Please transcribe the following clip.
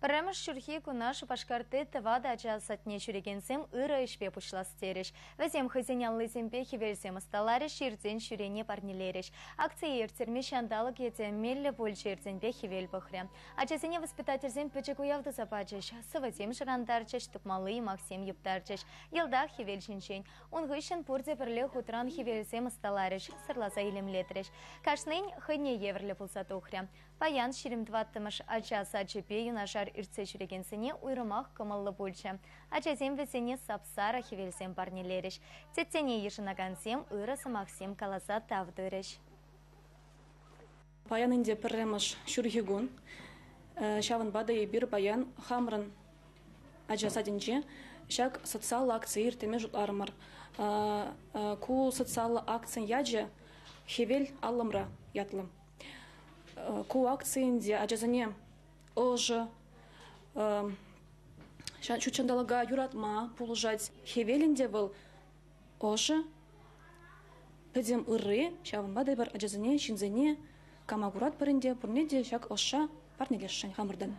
Пӗрремӗш ҫурхи куна Шупашкарти тӑватӑ ача садне ҫӳрекенсем ырӑ ӗҫпе пуҫлас терӗҫ. Вӗсем хӑйсен аллисемпе хӗвелсем ӑсталарӗҫ, иртен-ҫӳрене парнелерӗҫ. Акцие ирттерме ҫанталӑкӗ те меллӗ пулчӗ, иртенпе хӗвел пӑхрӗ. Ачасене воспитательсем пӗчӗк уяв туса пачӗҫ, сӑвӑсем шӑрантарчӗҫ, тупмалли юмахсем юптарчӗҫ. Йӑлтах хӗвел ҫинчен. Ун хыҫҫӑн пурте пӗрле хутран хӗвелсем ӑсталарӗҫ, сӑрласа илемлетрӗҫ. Кашнин хӑйне евӗрлӗ пулса тухрӗ. Паян 24-мӗш ача сачӗпе юнашар иртсе ҫӳрекенсене уйрӑмах кӑмӑллӑ пулчӗ. Ачасем вӗсене сап-сарӑ хӗвелсем парнелерӗҫ. Теттене йышӑнакансем ырӑ сӑмахсем каласа тав турӗҫ. Паян ӗнтӗ пӗрремӗш ҫурхи кун. Ҫавӑнпа та эпир паян хамӑрӑн ача садӗнче ҫак социаллӑ акцие ирттерме шутларӑмӑр. Ку социаллӑ акцин ячӗ «Хӗвел аллӑмра» ятлӑ. Ку акци ӗнтӗ ачасене ӑшӑ, ҫут ҫанталӑка юратма пулӑшать. Хӗвел ӗнтӗ вӑл ӑшӑ, пӗтӗм ырри, ҫавӑнпа та эпир ачасене, ҫынсене кама куратпӑр ӗнтӗ, пурне те ҫак ӑшша парнелесшӗн хамӑртан.